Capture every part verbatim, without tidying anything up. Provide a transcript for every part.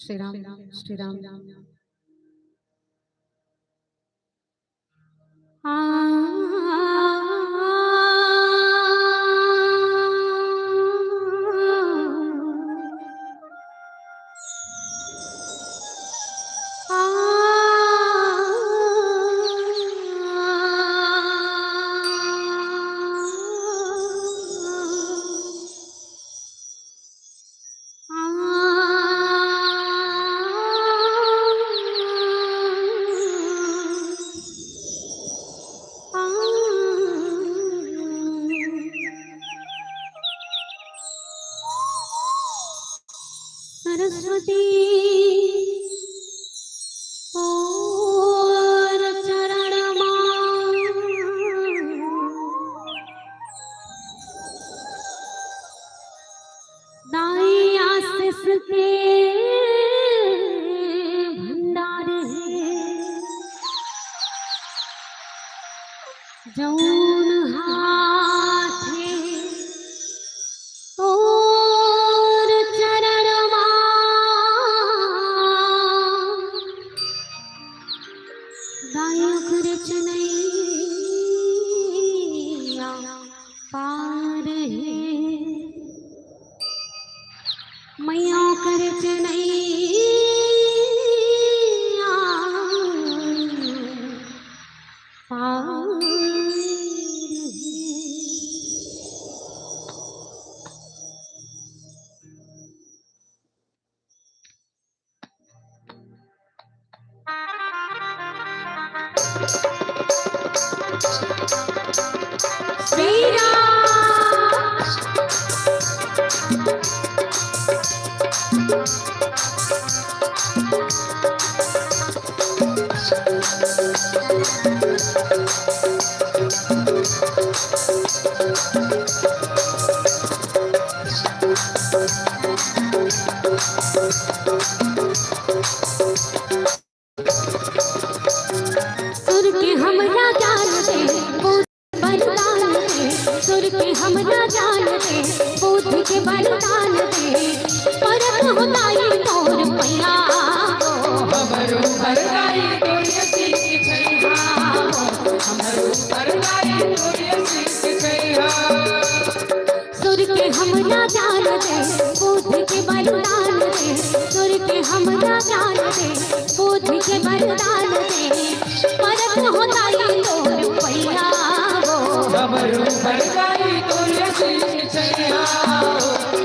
श्री राम, श्री राम। सरस्वती तोर चरण मा दाई आशीष के भंडार हे। जौन हाथे तोर चरण मा दाई ओकर चनैया पार हे। मैया ओकर चनैया पार हे। श्री राम। सुर के हमरा ज्ञान दे, बुद्धि वरदान दे, सुर के हमरा ज्ञान दे, बुद्धि के वरदान दे, परत हो दाई तोर पैया। हमरो ऊपर दाई तोर आशीष के छैया, हमरो ऊपर दाई तोर आशीष के छैया। सुर के हमरा ज्ञान दे, बुद्धि के वरदान दे, सुर के हमरा ज्ञान दे, बुद्धि के वरदान दे, परत हो दाई तोर पैया हो। हमरो ऊपर दाई तोर आशीष के छैया,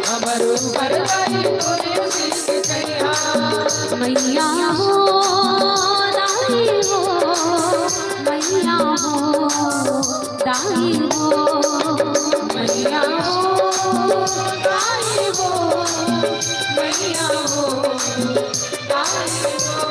हमरो ऊपर दाई तोर आशीष के छैया। मैया हो, दाई हो, मैया हो, दाई हो, मैया हो, दाई हो, मैया हो, दाई हो।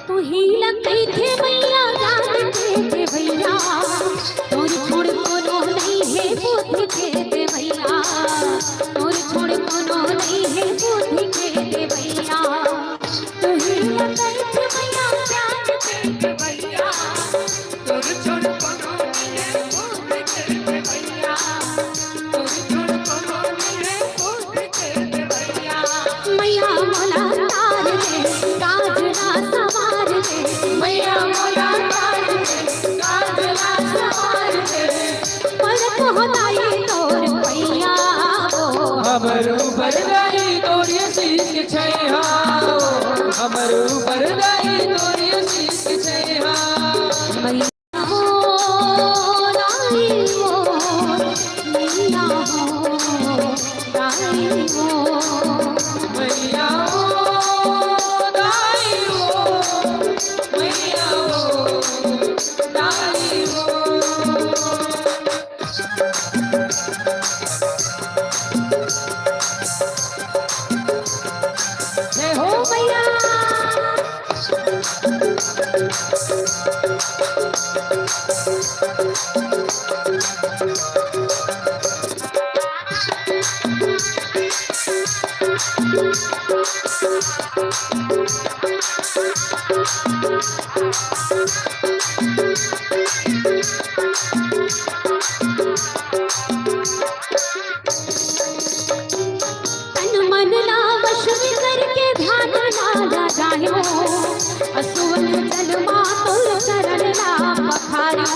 तुही ला कहिथे मैया, ज्ञान दे दे भैया, तोर छोड़ कोनो नइ हे बुद्धि के दे भैया, तोर छोड़ कोनो नइ हे बुद्धि के दे भैया। तुही ला कहिथे मैया, ज्ञान दे दे भैया, तोर छोड़ कोनो नइ हे बुद्धि के दे भैया, तोर छोड़ कोनो नइ हे बुद्धि के दे भैया। मैया मोला तार दे, काज ला सवार दे, मैया मोला तार दे, काज ला सवार दे, परत हो दाई तोर पैया हो। हमरो ऊपर दाई तोर आशीष के छैया हो, हमरो ऊपर दाई तोर आशीष के छैया। मैया हो, दाई हो, तन मन ला वश में करके ध्यान ला लगायो, असुवन जल मा तोर चरण ला पखारो,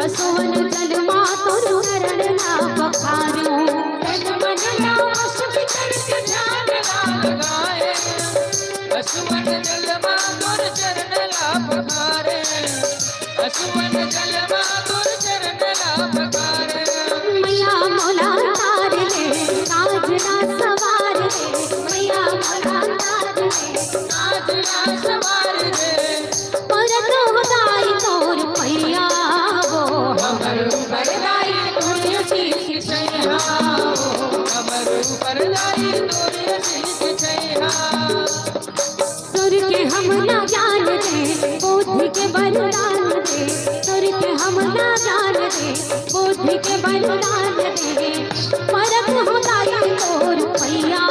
असुवन जल मा तोर चरण ला पखारो। तन मन ला वश में करके ध्यान ला लगाए, असुवन जल मा तोर चरण ला पखारे। असुवन जल मा तोर चरण ला पखारे। मैया मोला तार ले, साजना सवार ले, मैया मोला तार ले, साजना सवार ले। परत हो दाई तोर पैया वो, हमर ऊपर दाई तोर आशीष छैहा वो, हमर ऊपर दाई तोर आशीष छैहा। सुर के हम ना ज्ञान दे, बुद्धि के वरदान दे। सुर के हम ना ज्ञान दे, बुद्धि के वरदान दे। परत हो दाई तोर पैया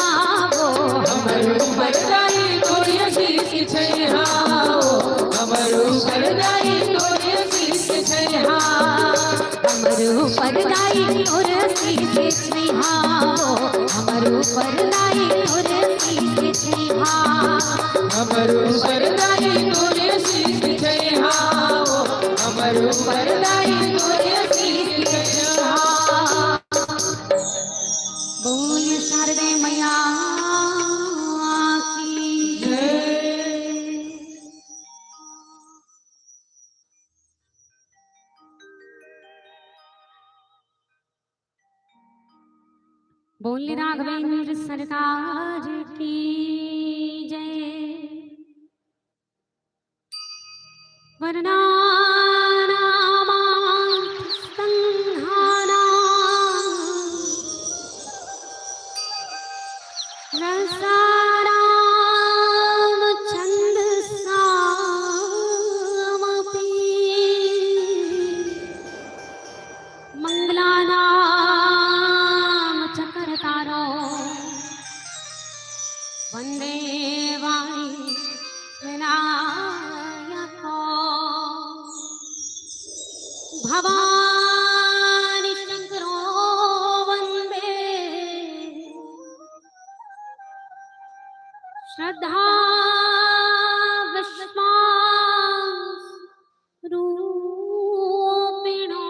वो, हमर ऊपर दाई तोर आशीष छैहा वो, हमर ऊपर दाई तोर आशीष छैहा। हमर ऊपर दाई तोर आशीष छैहा वो, हमर ऊपर दाई तोर आशीष छैहा। हमर ऊपर दाई तोर आशीष छैहा वो, हमर ऊपर दाई तोर आशीष छैहा। बोल शारदे मैया की जय। बोल राघवेंद्र सरकार की जय। वर्णानामार्थ संघानां रसानां छन्दसामपि। मंगलानां च कर्तारो वन्दे वाणी विनायको। भवानी शंकरो वन्दे श्रद्धा विश्वास रूपिणो।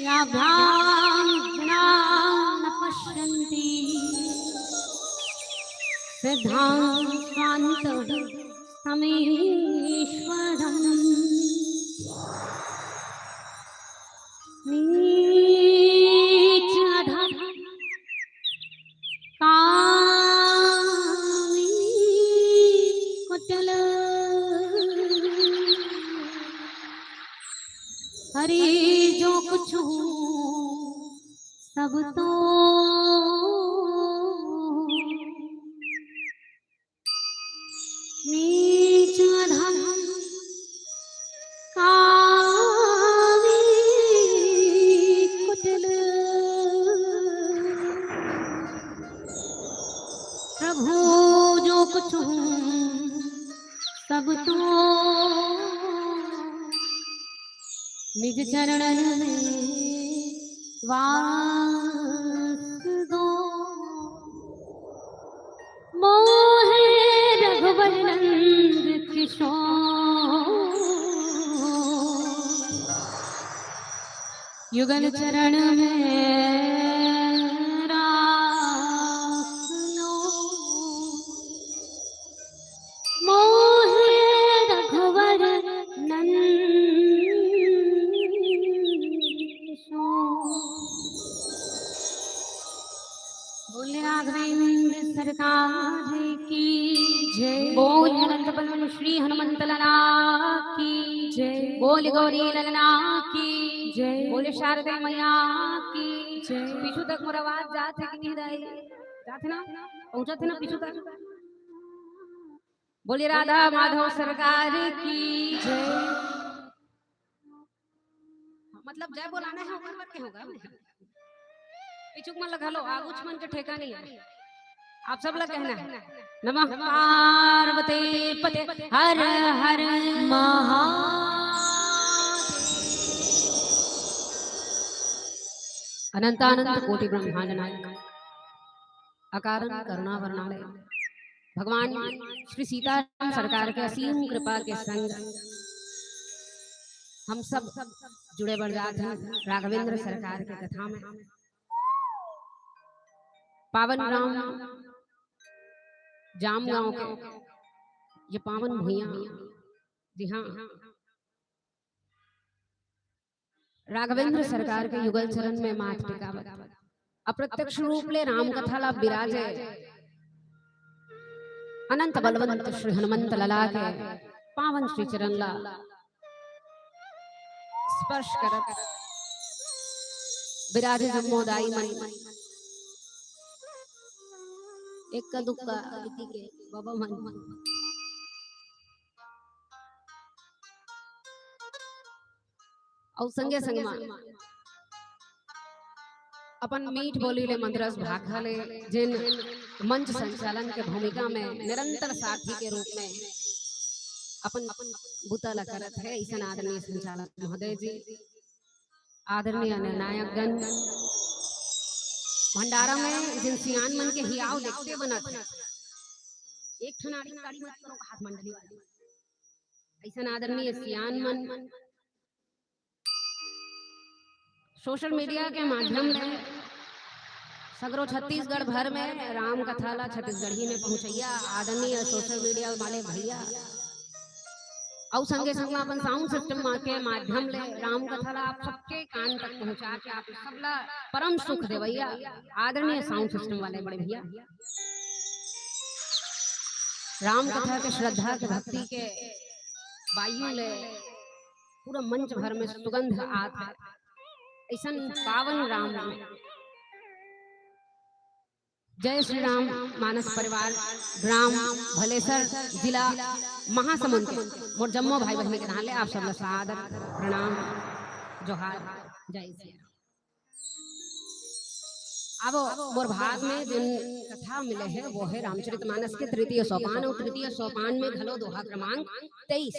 याभ्यां जना न पश्यन्ति सिद्धां स्वान्तः तमीश्वरम्। नीच अधम कामी कुटिल, हरि जो कुछ हूँ सब तो नीच अधम कामी कुटिल। प्रभु जो कुछ हूँ सब तो निज चरणन में वास दो। मोहे रघुवर नंद किशोर युगल चरण में राख लो। मोहे रघुवर नंद किशोर। बोल राघवेंद्र सरकार की जय। बोल अनंत बल श्री हनुमंत लला की जय। बोल गौरी ललना की जय। बोल शारदा मैया की जय। पीछू तक मोर आवाज जात हे कि नहीं जात हे? जात हे ना? पहुंचत हे ना पीछू तक? बोलिए राधा माधव सरकार की जय। मतलब जय बोलाना है, ऊपर करके होगा। पिछुक मन लगा लो, आगुच मन के ठेका नहीं है। आप सब ला कहना है, नमः पार्वती पते हर हर महादेव। अनंतानंत कोटि ब्रह्मांड नायक, अकारण करुणा वर्णालय, भगवान श्री सीताराम सरकार के असीम कृपा के संग हम सब जुड़े बर जात हन राघवेंद्र सरकार के कथा में। पावन ग्राम जाम गांव के ये पावन भुइयां, जी हाँ, राघवेंद्र सरकार के युगल चरण में माथ टिकावत, अप्रत्यक्ष रूप ले राम कथा ला बिराजे, अनंत बलवंत श्री हनुमंत लला के पावन श्री चरण ला स्पर्श करत बिराजे जम्मो दाई मन। एक्का दुक्का अदिति के बाबा मन। अउ संगे संग मा अपन मीठ बोली ले मंदरस भाखा ले जेन मंच संचालन के भूमिका में निरंतर साथी के रूप में अपन बुता ला करत हे, अइसन आदरणीय संचालक महोदय जी, आदरणीय निर्णायकगण, भंडारा में जिन सियान मन के हियाव देखते बनत हे, एक ठन आड़ी ताड़ी मत करो हाथ मंडली वाले, अइसन आदरणीय सियान मन, सोशल मीडिया के माध्यम ले सगरो छत्तीसगढ़ भर में राम कथा ला छत्तीसगढ़ी में पहुंचैया आदरणीय सोशल मीडिया वाले भैया, अउ संगे संग अपन साउंड सिस्टम के माध्यम ले राम कथा ला आप सबके कान तक पहुंचा के आप सबला परम सुख देवैया आदरणीय साउंड सिस्टम वाले बड़े भैया, राम कथा के श्रद्धा के भक्ति के वायु ले पूरा मंच भर में सुगंध आत हे। अइसन पावन राम, जय श्री राम मानस परिवार, ग्राम भलेसर, जिला महासमुंद के मोर जम्मो भाई बहिनी के नाम ले आप सब ला सादर प्रणाम, जोहार, जय श्री राम। अब मोर भाग में जिन कथा मिले हे, वो हे रामचरित मानस के तृतीय सोपान, अउ तृतीय सोपान में घलो दोहा क्रमांक तेईस।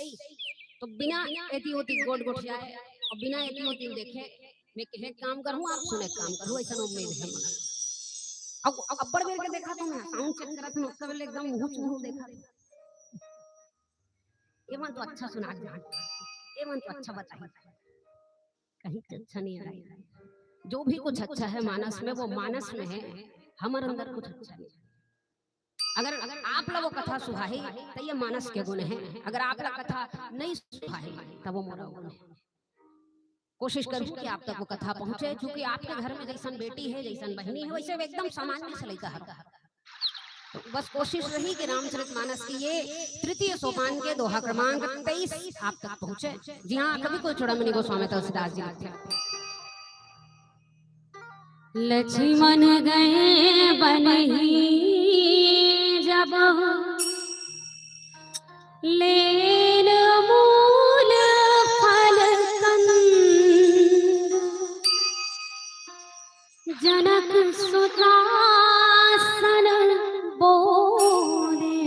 तो बिना एती ओती गोठ गोठियाए अउ बिना एती ओती देखे, मैं कहे काम करूँ, आप सुने काम करूँ, अइसन उम्मीद हे मोला। अब, अब अब्बड़ बेर के देखा तो मैं साउंड चेक करत हूँ, ओतका बेर ले एकदम मुँह चुहू देखा। ये मन तो अच्छा सुना जान, ये मन तो अच्छा बताई। कहीं कुछ अच्छा नहीं आ रहा है। जो भी कुछ अच्छा है मानस में, वो मानस में है, हमर अंदर कुछ अच्छा नहीं है। अगर, अगर आप ला वो कथा सुहाही, तो ये मानस के गुण है। अगर आप ला कथा नहीं सुहाही, तो वो मोर गुण है। कोशिश करूँ कि आप तक वो कथा पहुँचे, क्योंकि आपके घर में जइसन बेटी है, जइसन बहिनी है, वइसे एकदम सामान्य से लइका है। तो बस कोशिश रही कि रामचरित मानस की ये तृतीय सोपान के दोहा क्रमांक तेईस आप तक पहुँचे। जी हाँ, कवि कुल चूड़ामणि गोस्वामी तुलसीदास जी लिखते हैं। लक्ष्मण गए बनहि जब, लेन मूल फल कंद, जनक सुजान बोले।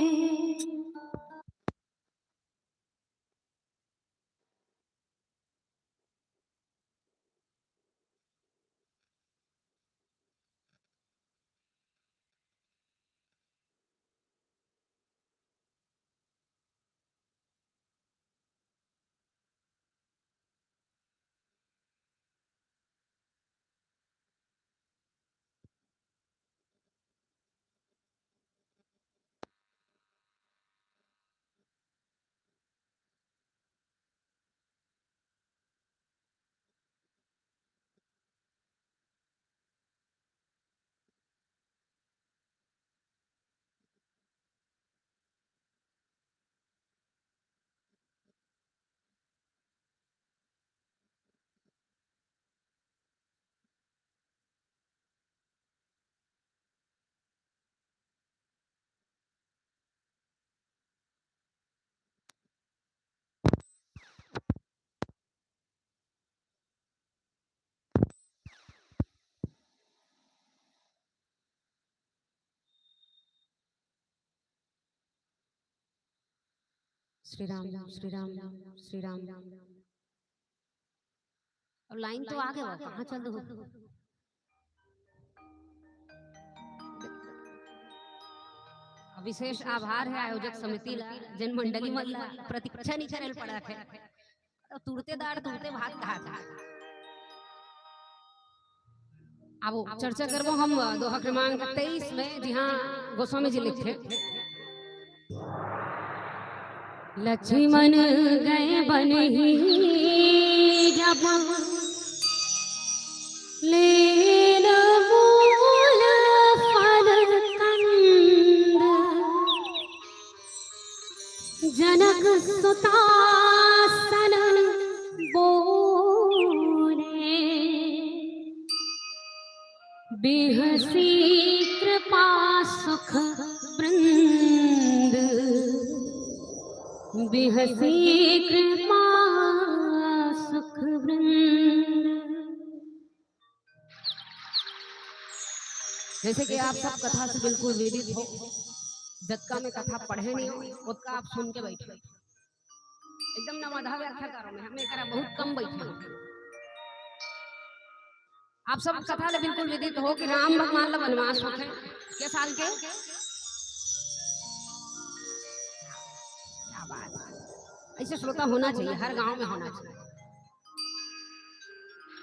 श्री राम, श्री राम, श्री राम। अब लाइन तो आगे बा, कहाँ चल दो? विशेष आभार हे आयोजक समिति ला, जेन मंडली मन ला प्रतीक्षा नइ करे ल पड़त हे। तो तुरते दार, तुरते भात कहा था। अब चर्चा करबो हम दोहा क्रमांक तेईस में, जिहाँ गोस्वामी जी लिखथे, लक्ष्मण गए बनहि जब लेन मूल फल कंद, जनक सुतासन बोले, बिहसी कृपा सुख वृंद, बिहसी कृपा सुख वृंद। जैसे कि आप सब कथा से बिल्कुल विदित हो, जतका में कथा पढ़े नहीं हो, ओतका आप सुन के बैठे हो। एकदम नवाधा व्याख्याकारों में, हमें करा बहुत कम बैठे हो। आप सब कथा ले बिल्कुल विदित हो कि राम भगवान ला वनवास होथे। के साल के? क्या बात है। ऐसे श्रोता होना चाहिए, हर गांव में होना चाहिए।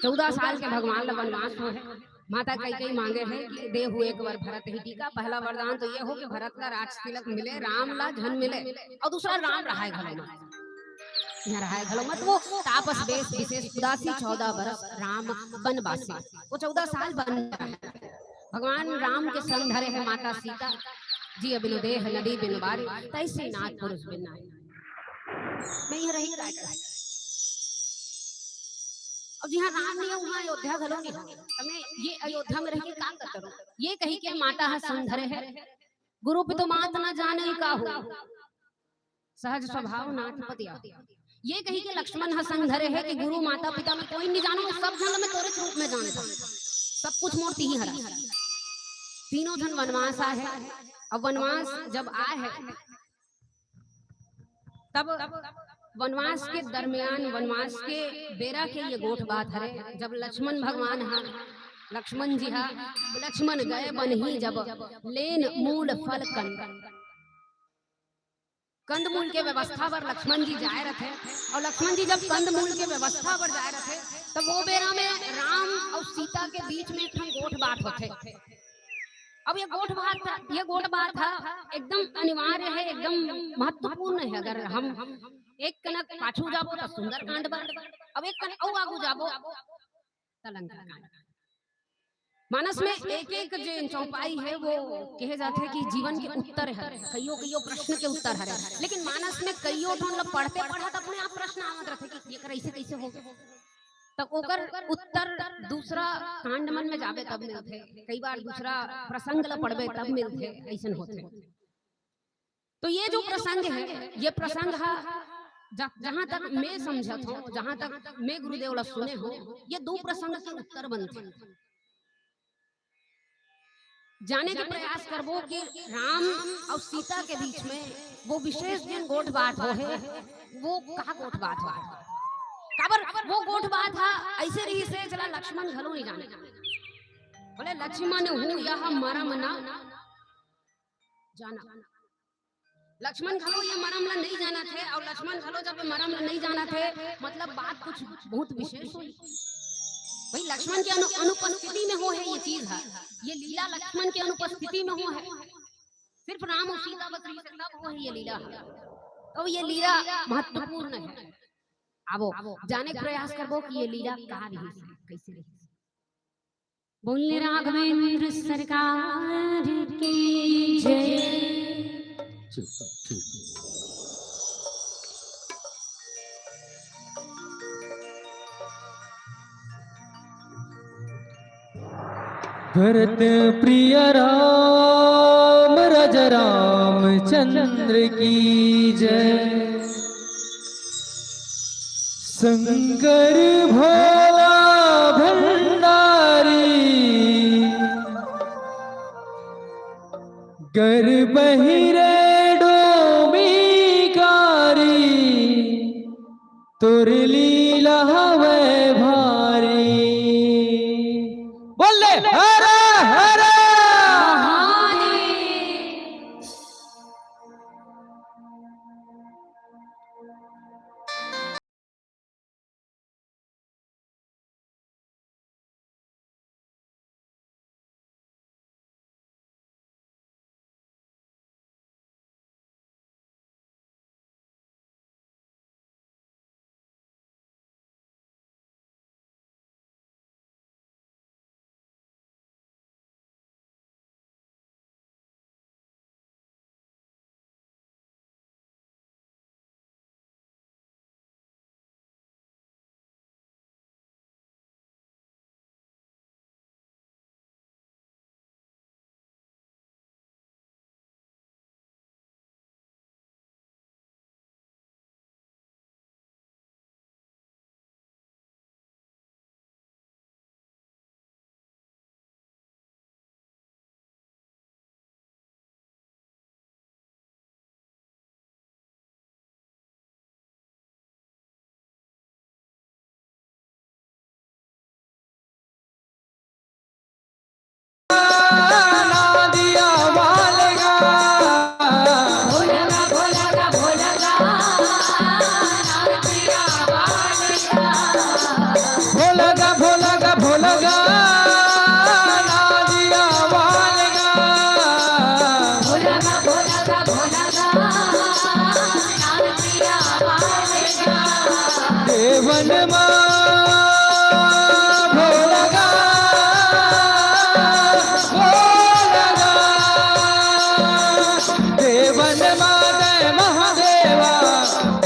चौदह साल के भगवान ला वनवास होहे। माता कैकेयी मांगे हे कि देहु एक वर भरत ही टीका। पहला वरदान तो ये हो कि भरत ला राज तिलक मिले, राम ला झन मिले, और दूसरा राम रहाय घलो मत। यहाँ रहाय घलो मत, वो तापस बेस विशेष उदासी चौदह बरस राम बनवासी। वो चौदह साल वन में रहे। भगवान राम के संग धरे हे माता सीता, जिय बिनु देह नदी बिनु बारी, तैसे नाथ पुरुष बिन नारी। मैं यहाँ रही काय करा? अब जिहाँ राम नहीं है, वहाँ अयोध्या घलो नहीं है। तब मैं ये अयोध्या में रह के का करत रहूँ? ये कही के माता ह संग धरे हे, गुरु पितु मात न जाने काहू, सहज स्वभाव नाथ पति आए। ये कही के लक्ष्मण ह संग धरे हे कि गुरु माता पिता में कोई नहीं जानो, सब झन में तोरे रूप में जानत हँव, सब कुछ मोर तिही हरा। तीनों झन वनवास आए हे। अब वनवास जब आए हे, तब वनवास के दरमियान, वनवास के बेरा के ये गोठ बात हरे, जब लक्ष्मण भगवान हा, लक्ष्मण जी हा, लक्ष्मण गए बनही जब, लेन मूल फल कंद। कंदमूल के व्यवस्था बर लक्ष्मण जी जाए रथे, और लक्ष्मण जी जब कंदमूल के व्यवस्था बर जाए रथे, तब वो बेरा में राम और सीता के बीच में एक ठन गोठ बात होथे। अब ये गोठ बात, ये गोठ बात हा एकदम अनिवार्य हे, एकदम महत्वपूर्ण हे। अगर हम एक कनक पाछू जाबो त सुंदरकांड बर, अब एक कनक अउ आगू जाबो त लंकाकांड। मानस में एक एक जे चौपाई हे वो कहे जाथे कि जीवन के उत्तर हे, कइयो कइयो प्रश्न के उत्तर हरे। लेकिन मानस में कइयो ठन ल पढ़ते पढ़त अपने आप प्रश्न आवत रथे कि ये कर ऐसे कैसे हो गए। त ओकर उत्तर दूसरा कांड मन में जाबे तब मिलथे, कई बार दूसरा प्रसंग ल पढ़बे तब मिलथे, अइसन होथे। तो ये जो प्रसंग हे, ये प्रसंग हा ज-, जहाँ तक मैं समझत हँव, जहाँ तक मैं गुरुदेव ला सुने हँव, ये दू प्रसंग के उत्तर बनथे। जाने के प्रयास करबो कि राम और सीता के बीच में वो विशेष जेन गोठ बात होहे, वो का गोठ बात होहे। काबर वो गोठ बात हा ऐसे रहिस हे, जेला लक्ष्मण घलो नहीं जाने। बोले, लक्ष्मण हूँ यह मरम न जाना। लक्ष्मण घलो ये मरम ला नहीं जानत हे, और लक्ष्मण घलो जब मरम ला नहीं जानत हे, मतलब बात कुछ बहुत विशेष होही। भाई, लक्ष्मण के अनु-, अनुपस्थिति में होहे ये चीज हा, ये लीला लक्ष्मण के अनुपस्थिति में होहे, सिर्फ राम और सीता बस रहिस हे तब होहे ये लीला हा। तो ये लीला महत्वपूर्ण हे। आबो जाने के प्रयास करबो कि ये लीला का रहिस हे, कैसे रहिस हे। बोल राघवेंद्र सरकार की जय। भरत प्रिय राम, राजा रामचंद्र की जय। शंकर भोला भंडारी, कर बहिरे डोमी कारी। तोर लीला हवय भारी। बोल ले, हरा हरा। देवन मा भोला गा, भोला गा। देवन मा तै महादेवा,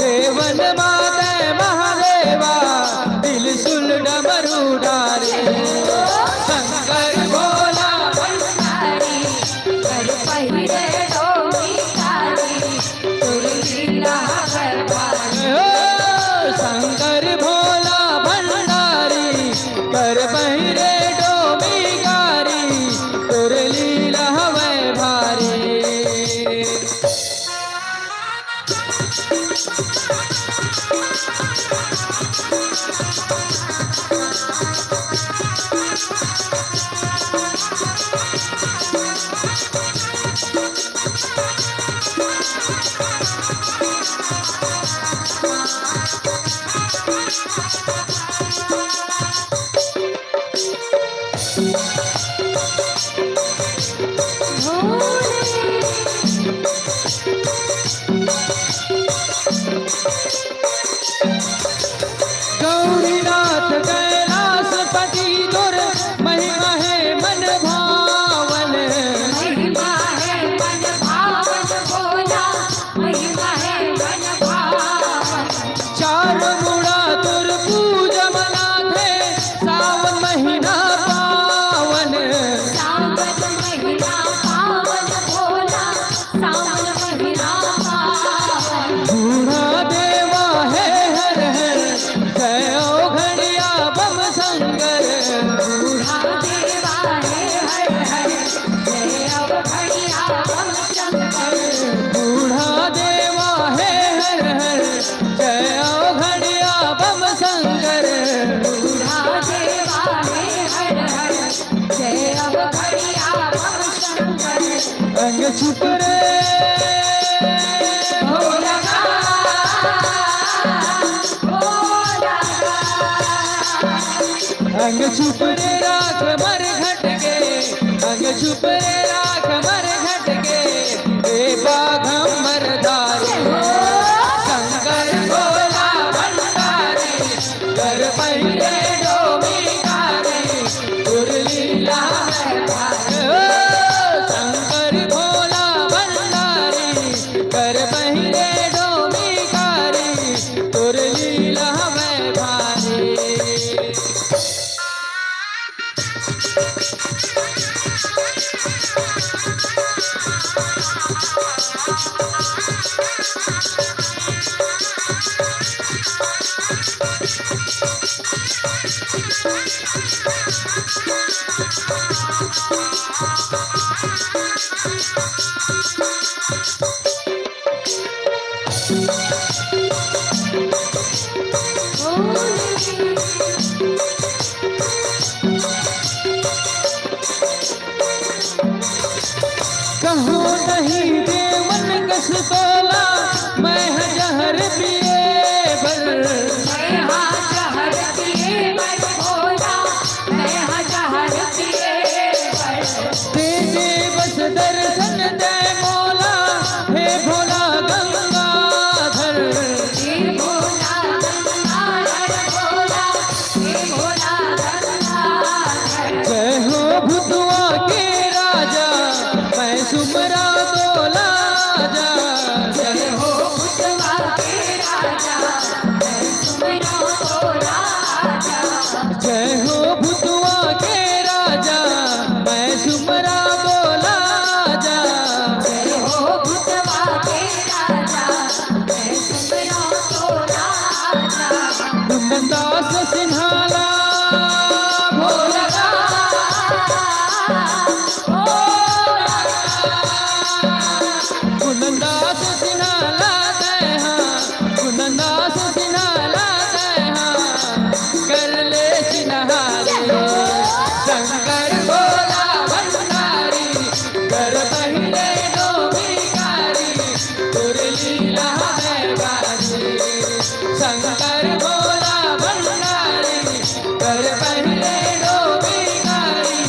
देवन मा तै महादेवा, त्रिशूल डमरू धारी, शंकर भोला भंडारी, कर पहिरे डोमी कारी। ओ शंकर भोला भंडारी, कर पहिरे डोमी कारी, तोर लीला हवय भारी। गौरीनाथ कैलाशपति तोर महिमा हे मन भावन। महिमा हे मन भावन भोला, महिमा हे मन भावन। चार मुड़ा तोर पूजा मनाथे, सावन महीना पावन। सावन महीना पावन भोला, सावन महीना पावन। बूढ़ा देवा हे हर हर, जय अवघड़िया बम शंकर। बूढ़ा देवा हे हर हर, जय अवघड़िया बम शंकर। बूढ़ा देवा हे हर हर, जय अवघड़िया बम शंकर। बूढ़ा देवा हे हर हर, जय अवघड़िया बम शंकर। अंग चुप रे भोला, भोला। अंग चुप रे राख मर घट के, अंग चुप रे राख मर घट के, ए बाघ अमर धारी। शंकर भोला भंडारी, कर पहिरे डोमी कारी, तोर लीला हवय भारी। ओ शंकर भोला भंडारी, कर पहिरे डोमी कारी, तोर लीला हवय भारी। कहो नहीं दे मन कस तोला, मैं ह जहर पिए बर। मैं ह जहर पिए बर भोला, मैं ह जहर पिए बर। दे दे बस दर्शन तै मोला, हे भोला गंगाधर। हे भोला गंगाधर भोला, हे भोला गंगाधर। जय हो भूतवा के राजा, मैं सुमरा तोला जा। जय हो भूतवा के राजा, मैं सुमरा तोला जा। जय हो भूतवा के राजा, मैं सुमरा तोला जा। जय हो भूतवा के राजा, मैं सुमरा तोला जा। कुंदनदास सिन्हाला भोला, भोला। कुंदनदास सिन्हाला तैहा, कुंदनदास सिन्हाला तैहा, कर ले सिन्हारी। शंकर भोला भंडारी, कर पहिले दो भिखारी, तोर लीला है बारी। शंकर भोला भंडारी, कर पहिले दो भिखारी,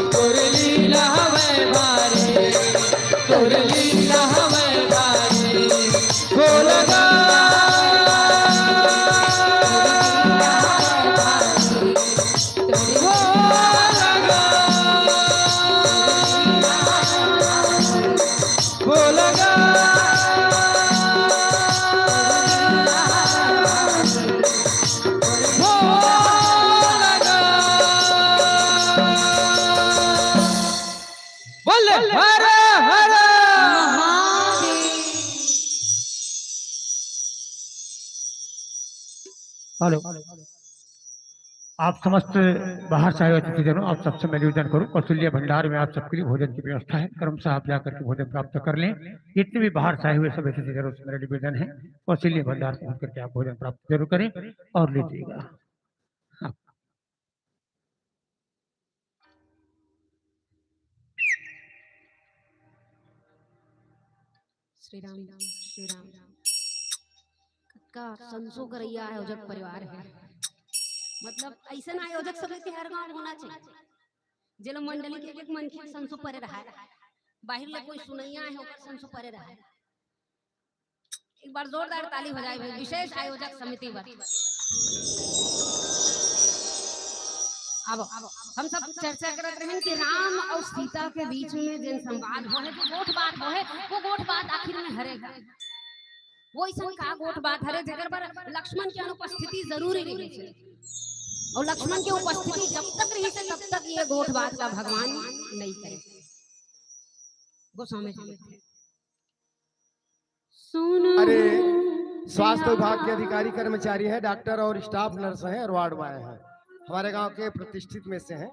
तोर लीला है बारी। तोर लीला हवै भारी, भोला गा। भोला गा। भोला गा। भोला गा। बोल हर हर महादेव। हेलो, आप समस्त बाहर से आए हुए अतिथिजनों, आप सबसे मैं निवेदन करूं, कौशल्या भंडार में आप सबके लिए भोजन की व्यवस्था है, क्रमशः आप जाकर के भोजन प्राप्त कर लें। जितने भी बाहर से आए हुए सब अतिथिजनों से मेरा निवेदन है, कौशल्या भंडार पहुंच करके आप भोजन प्राप्त जरूर करें और लीजिएगा। हाँ। श्री राम, श्री राम। कतका संसो करइया आयोजक परिवार है, मतलब अइसन आयोजक समिति हर गांव होना चाहिए, जेला मंडली के एक मनखे संसो परे रहाय, बाहिर ले कोई सुनइया है ओकर संसो परे रहाय। एक बार जोरदार ताली हो जाए भाई, विशेष आयोजक समिति बर। अब हम सब चर्चा करत रहन कि राम अउ सीता के बीच में जेन संवाद होहे, जो गोठ बात होहे, वो गोठ बात आखिर में हरे, वो अइसन का गोठ बात हरे जेकर बर लक्ष्मण के अनुपस्थिति जरूरी रहिस हे? अउ लक्ष्मण के उपस्थिति जब तक रहिस हे, तब तक ये गोठ बात ला भगवान नइ करे। गोस्वामी जी। सुनो अरे, स्वास्थ्य विभाग के अधिकारी कर्मचारी हैं, डॉक्टर और स्टाफ नर्स हैं और वार्ड बॉय हैं, हमारे गांव के प्रतिष्ठित में से हैं।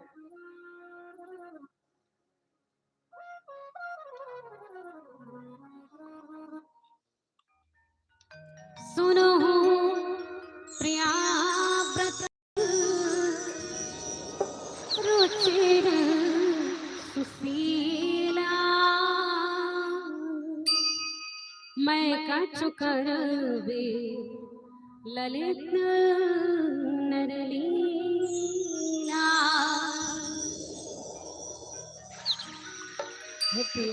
सुनो प्रिया व्रत रुचिर सुशीला, मैं कछु करबे ललित नरलीला। हे प्रिय,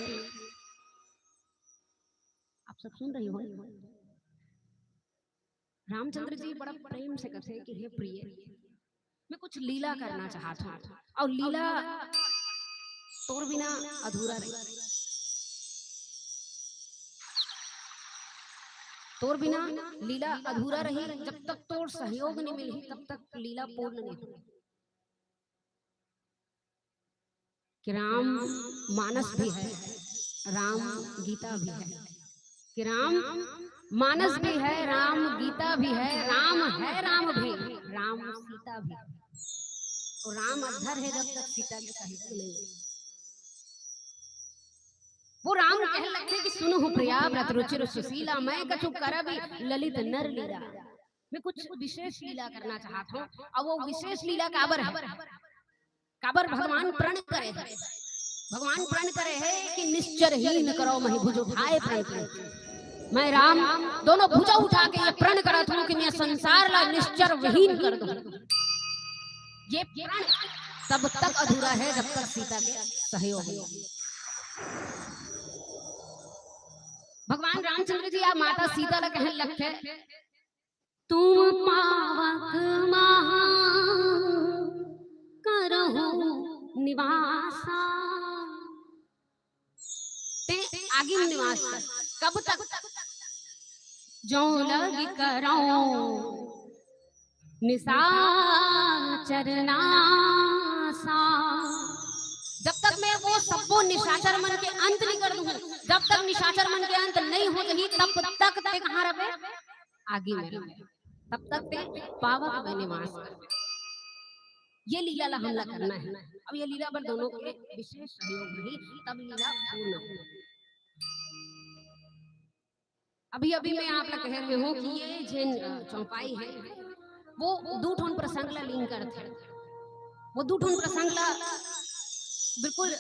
आप सब सुन रही हो? रामचंद्र जी बड़ा प्रेम से कथे कि हे प्रिय, मैं कुछ लीला करना चाहत हूँ, अउ लीला तोर बिना अधूरा रही, तोर बिना लीला अधूरा रही, जब तक तोर सहयोग नहीं मिलही तब तक लीला पूर्ण नहीं होही। कि राम मानस भी है, राम गीता भी है, कि राम मानस भी है, राम गीता भी है, राम है राम भी, राम सीता भी है। तो राम अधर है जब तक सीता के सहयोग नहीं है। वो राम कहे लगथे कि सुनो हो प्रिया व्रत रुचिर सुशीला, मैं कछु करबे ललित नर लीला। मैं कुछ विशेष लीला करना चाहत हूँ। अब वो विशेष लीला काबर है? काबर भगवान प्रण करे हे, भगवान प्रण करे हे कि निष्ठा निश्चर हीन करौ महि भुज उठाए प्रण कीन्ह। मैं राम दोनों भुजा उठा के ये प्रण करत हूँ कि मैं संसार ला निश्चर विहीन कर दूं। ये प्रण तब तक अधूरा है जब तक सीता के सहयोग नहीं। भगवान रामचंद्र जी आप माता सीता ला कहन लगथे, तुम पावक महा करहु निवासा। ते आगी में निवास कर। कब तक? जो लग करौ निशाचर नासा। जब तक मैं वो सब्बो निशाचर मन के अंत नहीं कर दूं, जब तक निशाचर मन के अंत नहीं हो जाही, तब तक ते कहाँ रहे? आगी में रहे। तब तक ते पावक में निवास कर। ये लीला ला हमला करना है। अब ये लीला बर दोनों के विशेष सहयोग रही, तब लीला पूर्ण हो। अभी अभी मैं आप ला कह रहे हूँ कि ये जेन, अ, चौपाई है, वो दू ठन प्रसंग ला लिंक करथे। वो दू ठन प्रसंग ला बिल्कुल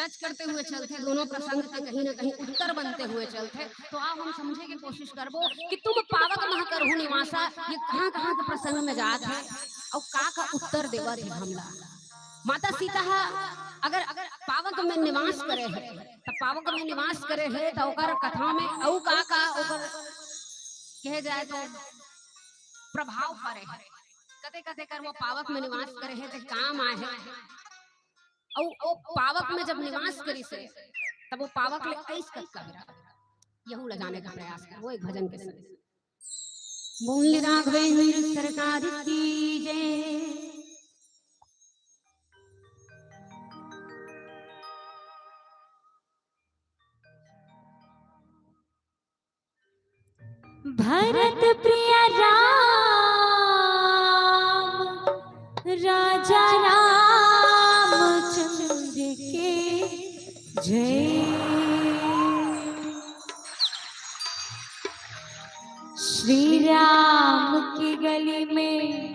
टच करते हुए चलथे, दोनों प्रसंग के कहीं ना कहीं उत्तर बनते हुए चलथे। तो आओ हम समझे के कोशिश करबो कि तुम पावक महा करहु निवासा, ये कहाँ-कहाँ के प्रसंग में जात हे अउ का-का उत्तर देवत हे हमला। माता सीता ह अगर, अगर पावक में निवास करे हे, त पावक में निवास करे हे, त ओकर कथा में अउ का-का ओकर कहे जाए तो प्रभाव पड़े हे, कते-कते कर वो पावक में निवास करे हे, ते काम आए हे। अउ वो पावक में जब निवास करिस हे, तब वो पावक ले अइस कतका बेरा, यहू ला जाने का प्रयास कर, वो एक भजन के संग। बोल राघवेंद्र सरकार की जय। भरत प्रिय राम, राजा रामचंद्र के जय। श्री राम की गली में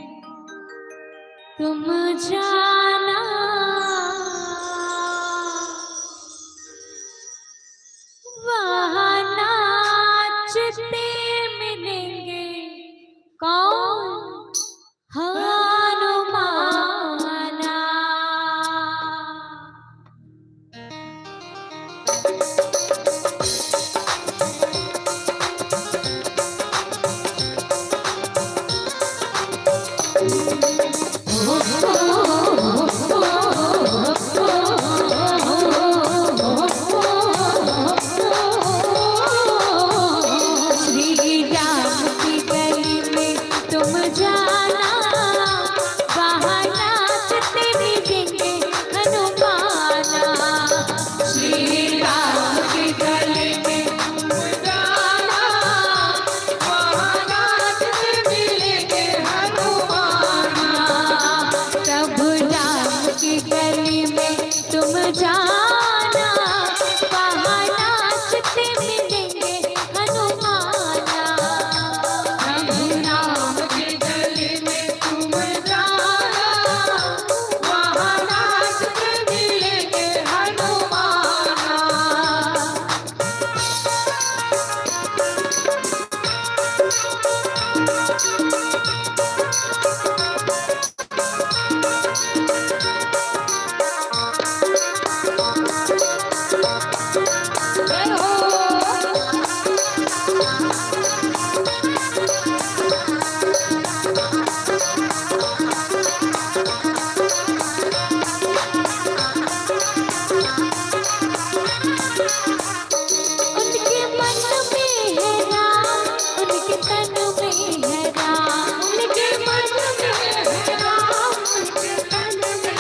तुम जाना, वहाँ नाचते मिलेंगे कौन? हनुमाना। श्री राम की गली में तुम जाना, वहाँ नाचते मिलेंगे हनुमाना। श्री राम की गली में तुम जाना, वहाँ नाचते मिलेंगे हनुमाना। प्रभु राम की गली में तुम जाना, वहाँ नाचते मिलेंगे हनुमाना। प्रभु राम की गली में तुम जाना, वहाँ नाचते मिलेंगे हनुमाना। उनके मन में है राम, उनके तन में है राम। उनके मन में है राम, उनके तन में है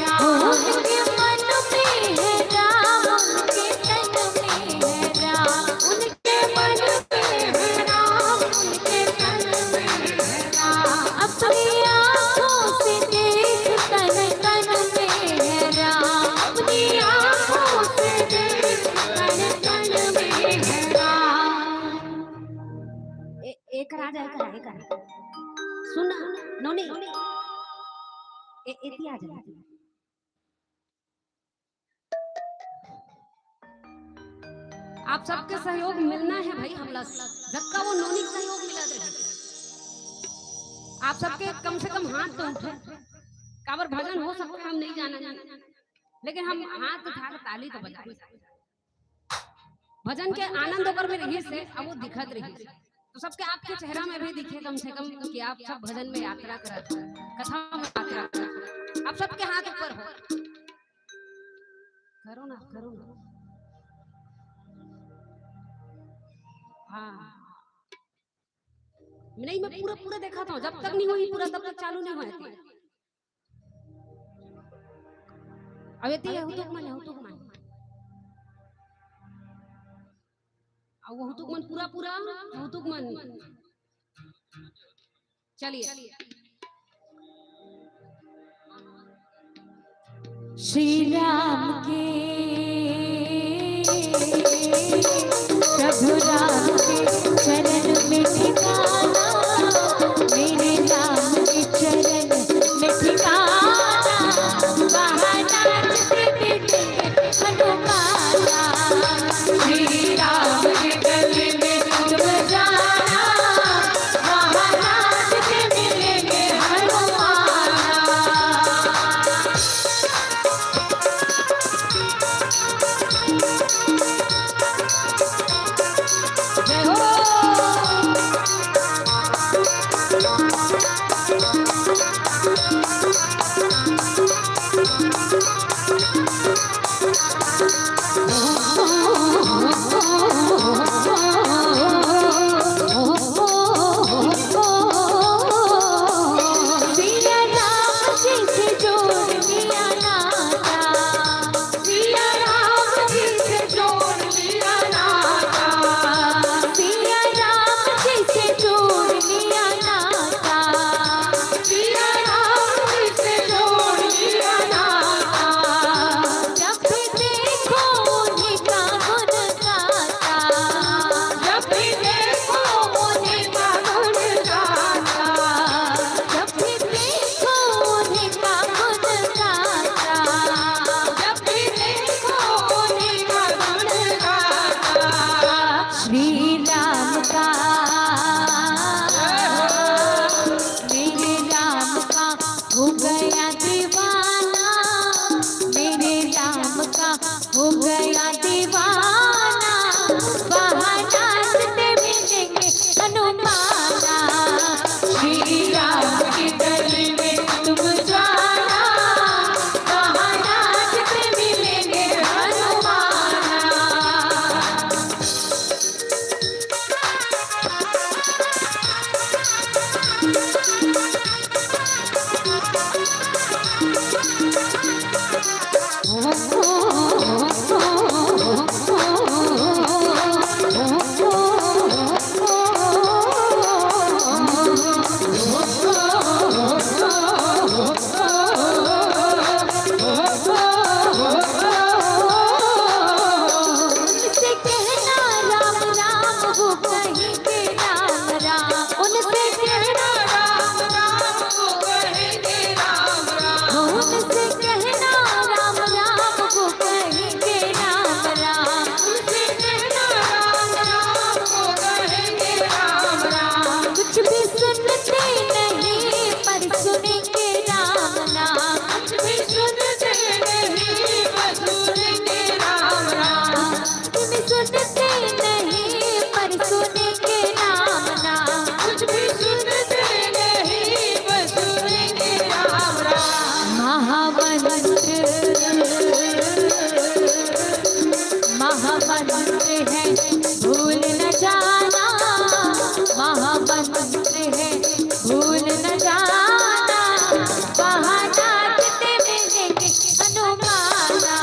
राम। उनके मन में है राम, उनके तन में है राम। उनके मन में है राम, उनके तन में है राम। अपनी आँखों से देख, तन तन में है राम। अपनी आँखों से देख, तन तन में है राम। ए, एक राजा, एक राजा, एक राजा। सुन ना, नोनी। ए, एती आ जा। आप सबके सहयोग मिलना है भाई, हमला जतका वो नोनी के सहयोग मिला दे। आप सबके कम से कम हाथ तो उठे, काबर भजन हो सकता है हम नहीं जाना, लेकिन हम हाथ उठा के ताली तो बजाए। भजन के आनंद ओकर में रही से, अब वो दिखत रही। तो सबके आपके चेहरा में भी दिखे कम से कम कि आप सब भजन में यात्रा करत हो, कथा में यात्रा करत हो। आप सबके हाथ ऊपर हो। करो ना, करो ना। हाँ। नहीं, मैं पूरा, पूरा देखा था। जब तक नहीं हुई पूरा, तब तक चालू नहीं हुआ। अब एती है, हुतुक मन, हुतुक मन। अब वो हुतुक मन पूरा, पूरा, हुतुक मन। चलिए। श्री राम के, प्रभु राम के चरण में ठिकाना, मेरे राम के चरण में ठिकाना, वहाँ नाचते मिलेंगे हनुमाना। श्री राम के गली में तुम जाना, वहाँ नाचते मिलेंगे हनुमाना। जय हो। सिया राम जी से जोड़ लिया नाता। सिया राम जी से जोड़ लिया नाता। सिया राम जी से जोड़ लिया नाता। सिया राम जी से जोड़ लिया नाता। जब भी देखो उन्हीं का गुण गाता। जब भी देखो उन्हीं का गुण गाता। जब भी देखो उन्हीं का गुण गाता। जब भी देखो उन्हीं का गुण गाता। श्री राम का, मेरे राम का हो गया दीवाना, मेरे राम का हो गया दीवाना, वहाँ नाचते मिलेंगे हनुमाना। श्री राम की गली में तुम जाना, वहाँ नाचते मिलेंगे हनुमाना। उनसे कहना राम राम, वो कहेंगे राम राम। उनसे कहना राम राम, वो कहेंगे राम राम। उनसे कहना राम राम, वो कहेंगे राम राम। उनसे कहना राम राम, वो कहेंगे राम राम। कुछ भी सुनते नहीं पर सुनेंगे राम नाम। कुछ भी सुनते नहीं पर सुनेंगे राम नाम। कुछ भी सुनते नहीं पर सुनेंगे राम नाम। कुछ भी सुनते नहीं पर सुनेंगे राम नाम। महामंत्र, महामंत्र है भूल न जाना, महामंत्र है भूल न जाना, वहाँ नाचते मिलेंगे हनुमाना।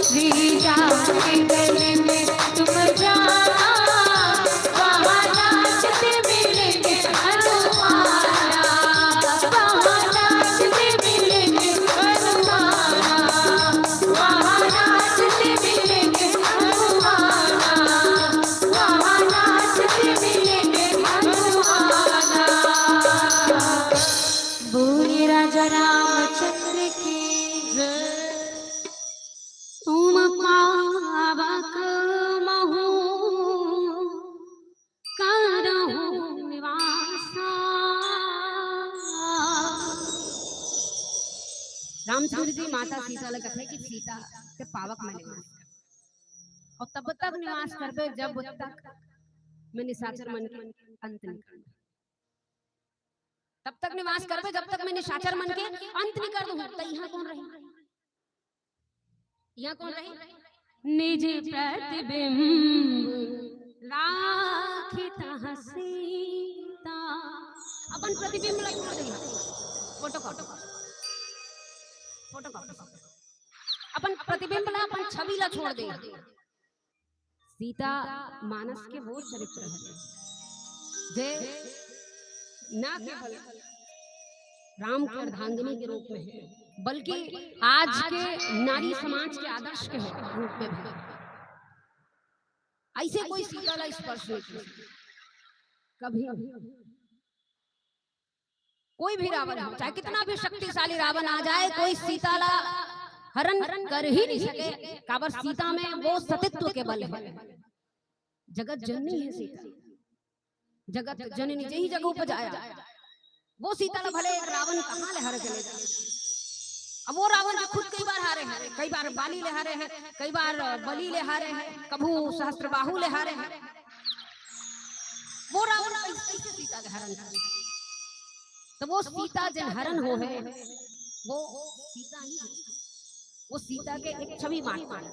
श्री राम के गले में तुम जाना, वहाँ नाचते मिलेंगे हनुमाना, वहाँ नाचते मिलेंगे हनुमाना। वहाँ नाचते मिलेंगे हनुमाना, वहाँ नाचते मिलेंगे हनुमाना। बोलिए राजा रामचंद्र की जय। तुम पावक महु सूर्य जी माता सीता ल कथे कि सीता के पावक में निवास कर, और तब तक निवास करबे जब तक मैं निशाचर मन के अंत नहीं कर दूं। तब तक निवास करबे जब तक मैं निशाचर मन के अंत नहीं कर दूं। तो यहाँ कौन रही? यहाँ कौन रही? निज प्रतिबिंब राखित सीता। अपन प्रतिबिंब ला छोड़ दे, फोटो कॉपी, फोटो कॉपी, अपन प्रतिबिंब ला, अपन छवि ला छोड़ दे। सीता मानस के वो चरित्र है जे न केवल राम के अर्धांगिनी के रूप में है, बल्कि आज के नारी समाज के आदर्श के रूप में भी। ऐसे कोई सीता ला स्पर्श नहीं कर सकता कभी भी। कोई भी रावण हो, चाहे कितना भी शक्तिशाली रावण आ जाए, कोई सीता ला हरण कर ही नहीं सके। काबर सीता में वो सतीत्व के बल है। जगत जननी है सीता, जगत जननी जही जग उपजाया। वो सीता ला भले एक रावण कहाँ ले हर के ले जा। अब वो रावण जो खुद कई बार हारे हैं, कई बार बाली ले हारे हैं, कई बार बलि ले हारे हैं, कभू सहस्त्रबाहु ले हारे हैं। वो रावण कैसे, कैसे सीता के हरण कर? तो वो सीता जिन हरण हो है, वो सीता ही है। वो सीता के एक छवि मात्र है,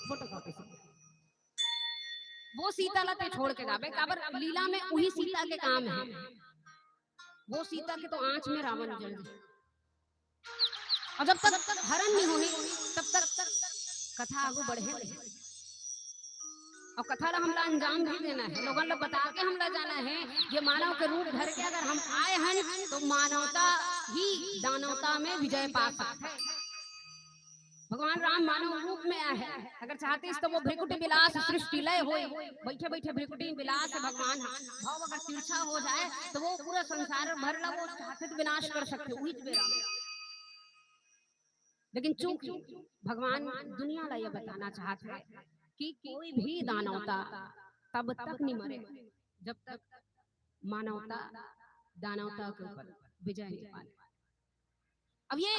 फोटो कॉपी से। वो सीता ला ते छोड़ के जाबे, काबर लीला में उही सीता के काम है। वो सीता के तो आंच में रावण जल जाए। और जब तक हरण नहीं होही, तब तक कथा आगू बढ़े नहीं। और कथा ला हमला अंजाम भी देना है, लोगन ला बता के हमला जाना है। ये मानव के रूप धर के अगर हम आए हैं, तो मानवता ही दानवता में विजय पा सकता है। भगवान राम मानव रूप में आए हैं, अगर चाहते तो वो भृकुटी विलास सृष्टि लय होए, बैठे बैठे भृकुटी विलास है भगवान। भाव अगर तिरछा हो जाए, तो वो पूरा संसार भर ला वो चाहते तो विनाश कर सकते, उही बेरा में। लेकिन चूंकि भगवान दुनिया ला ये बताना चाहत है कि कोई भी दानवता तब तक नहीं मरे, जब तक मानवता दानवता के ऊपर विजय नहीं पाले। अब ये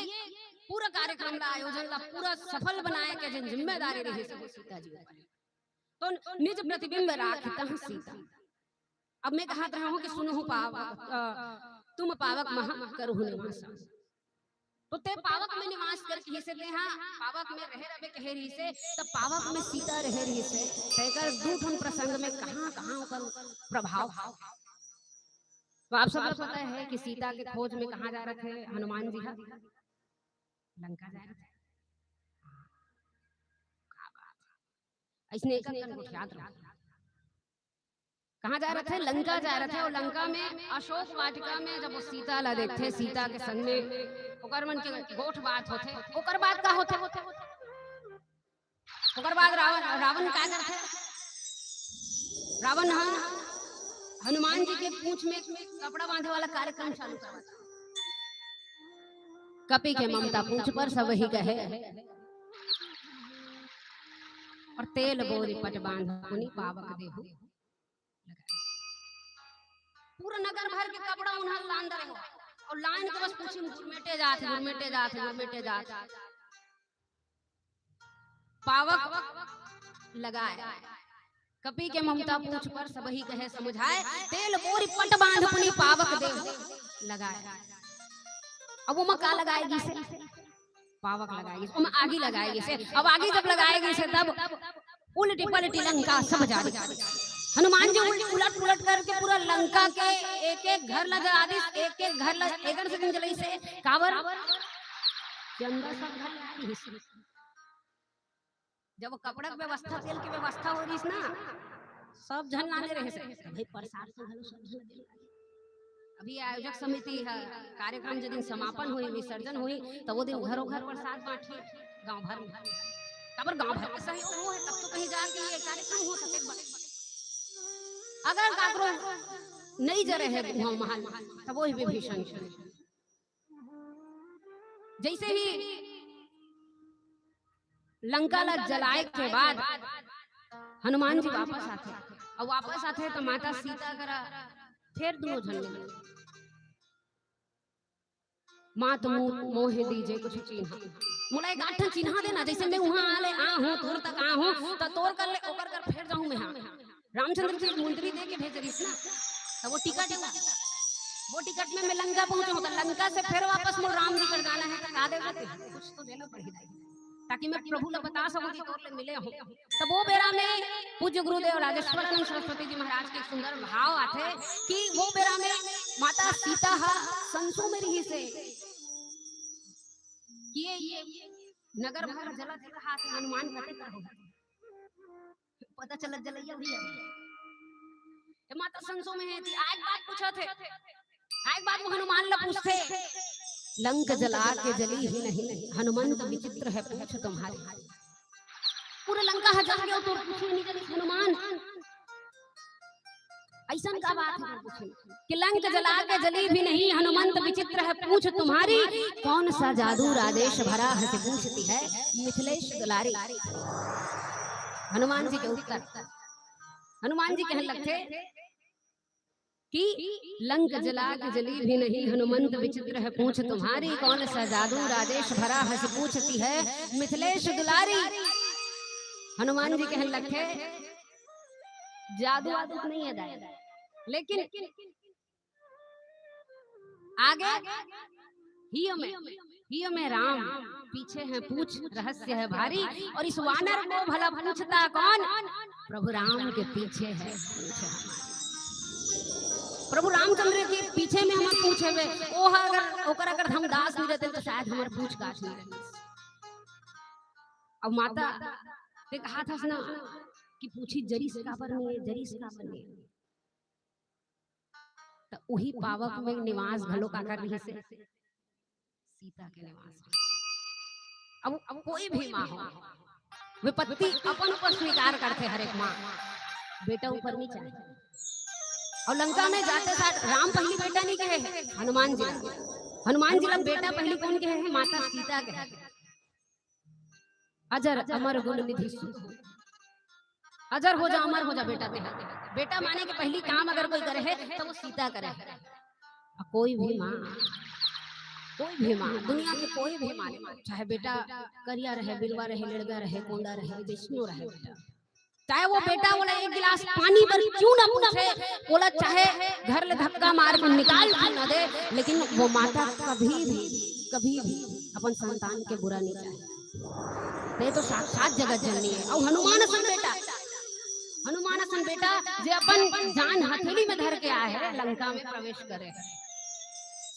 पूरा कार्यक्रम ला, आयोजन ला पूरा सफल बनाए के जिन जिम्मेदारी रही, सब सीता जी ऊपर। तो निज प्रतिबिंब राखित सीता। अब मैं कहत रहा हूँ कि सुनहु पावक, अ, तुम पावक महा करहु निवास। तो ते पावक में निवास कर कहिसे, ते हा पावक में रहे रबे कहे रहिसे, तब पावक में सीता रहे रहिसे। तेकर दू ठन प्रसंग में कहाँ कहाँ ओकर प्रभाव। तो आप सब पता है कि सीता के खोज में कहाँ जा रहे थे हनुमान जी हा? लंका जा रहे थे। ऐसने एक एक गोठियात रहो। कहाँ जा रहे थे? लंका जा रहे थे। और लंका में अशोक वाटिका में जब वो सीता ला देखते, सीता के संग में ओकर मन के गोठ बात होते, ओकर बाद का होते, होते, होते? ओकर बाद रावण, रावण का करते? रावण ह हनुमान जी के पूंछ में कपड़ा बांधे वाला कार्यक्रम चालू करता। कपि के ममता पूंछ पर सबहि गहे, और तेल बोरि पट बांध पुनि पावक देहु। पूरा नगर भर के कपड़ा उन्हा लान रहे हो, और लाइन के बस पूछी गुरमेटे जात, गुरमेटे जात, गुरमेटे जात। पावक लगाए। कपि के ममता पूंछ पर सबहि गहे समुझाए, तेल बोरि पट बांध पुनि पावक देहु लगाए। अब ओमा का लगाए गिसे? पावक लगाए गिसे, ओमा आगी लगाए गिसे। अब आगी जब लगाए गिसे तब उलटि पलटि लंका सब जारी। हनुमान जी उलट, उलट पुलट करके पूरा लंका के एक एक घर ला जला दिस, एक एक घर ला एकर से जलइसे। काबर? कि अंदर सब घर ला जला दिस। जब वो कपड़ा के व्यवस्था, तेल के व्यवस्था हो रहिस ना, सब झन लाने रहे से, भाई प्रसाद से घलो सब झन लाने। अभी आयोजक समिति ह कार्यक्रम जे दिन समापन होई, विसर्जन होई, त वो दिन घरों घर प्रसाद बांटही गांव भर में। काबर गांव भर के सहयोग हो है, तब तो कहीं जाके ये कार्यक्रम हो सके। अगर काकरो नहीं जरे है गांव महल, तब वही विभीषण जैसे ही लंका ला जलाए के बाद हनुमान जी वापस आथे, अउ वापस आथे त माता सीता करा फेर दूनों झन मिलथे। मात मू-, मोहे दीजे कुछ चिन्हा। मोला एक आध ठन चिन्हा देना, जइसे मैं उहाँ आ ले आ हूँ, तोर तक आ हूँ, त तोर कर ले, ओकर कर फेर जाहूँ मैं हा। रामचंद्र जी मुंदरी दे के भेजे रहिस ना, त वो टिकट, वो टिकट में मैं लंका पहुँचहूँ, त लंका से फेर वापस मोर राम जी कर जाना हे, त का देबे ते? कुछ तो देना पड़ही दाई, ताकि मैं प्रभु ला बता सकूँ कि तोर ले मिले हूँ। तब वो बेरा में पूज्य गुरुदेव राजेश्वरानंद सरस्वती जी महाराज के एक सुंदर भाव आथे कि वो बेरा में माता सीता हा संसो में रहिस हे कि ये, ये नगर भर जलत रहा थे, हनुमान कते कर हो। पता चलत जलइया भी हे। ये माता संसो में हे, ती आय के बात पूछत हे। आय के बात वो हनुमान ला पूछथे, "लंक जला के जली ही नहीं, हनुमंत विचित्र है पूछ तुम्हारी।" पूरा लंका ह जल गयो, तोर पूछे नहीं जलिस हनुमान। अइसन का बात हे पूछे कि लंक जला के जली भी नहीं, हनुमंत विचित्र है पूछ तुम्हारी। कौन सा जादू राजेश भरा हंस पूछती है मिथिलेश दुलारी। हनुमान जी के उत्तर, हनुमान जी कहन लगथे कि लंक जला के जली भी नहीं, हनुमंत विचित्र है पूछ तुम्हारी। कौन सा जादू राजेश भरा हंस पूछती है मिथिलेश दुलारी। हनुमान जी कहन लगथे, जादू वादू नहीं है दाई, लेकिन आगे हिय में, हिय में राम, पीछे है पूछ, रहस्य है भारी। और इस वानर को भला पूछता कौन? प्रभु राम के पीछे है पूछ। प्रभु रामचंद्र के पीछे में हमर पूछ हवे, ओह अगर, ओकर अगर हम दास नहीं रहते तो शायद हमर पूछ गाछ नहीं रहते। अब माता ते कहा था ना कि पूछी जरिस काबर नहीं है, जरिस काबर नहीं है। त उही पावक में निवास घलो काकर रहिस हे? सीता के निवास रहिस। अब, अब कोई भी माँ हो, विपत्ति अपन ऊपर स्वीकार करथे हर एक माँ, बेटा ऊपर नहीं चाहे। और लंका में जाते साथ राम पहली बेटा नहीं कहे हे, हनुमान जी ला। हनुमान जी ला बेटा पहली कौन कहे हे? माता सीता कहे हे। अजर अमर गुण निधि सुख। अजर हो जा, अमर हो जा बेटा तेहा। बेटा माने के पहली काम अगर कोई करे हे, त वो सीता करे हे। आ कोई भी माँ, कोई भी माँ, दुनिया के कोई भी माँ, चाहे बेटा करिया रहे, बिलवा रहे, लड़का रहे, कोंदा रहे, जइसनो रहे बेटा, चाहे वो बेटा ओला एक गिलास पानी बर क्यों ना पूछे, ओला चाहे घर ले धक्का मार के निकाल क्यों ना दे, लेकिन वो माता कभी भी, कभी भी अपन संतान के बुरा नहीं चाहे। ते तो साक्षात जगत जननी हे। अउ हनुमान असन बेटा, हनुमान असन बेटा जे अपन जान हथेली में धर के आए हे, लंका में प्रवेश करे हे,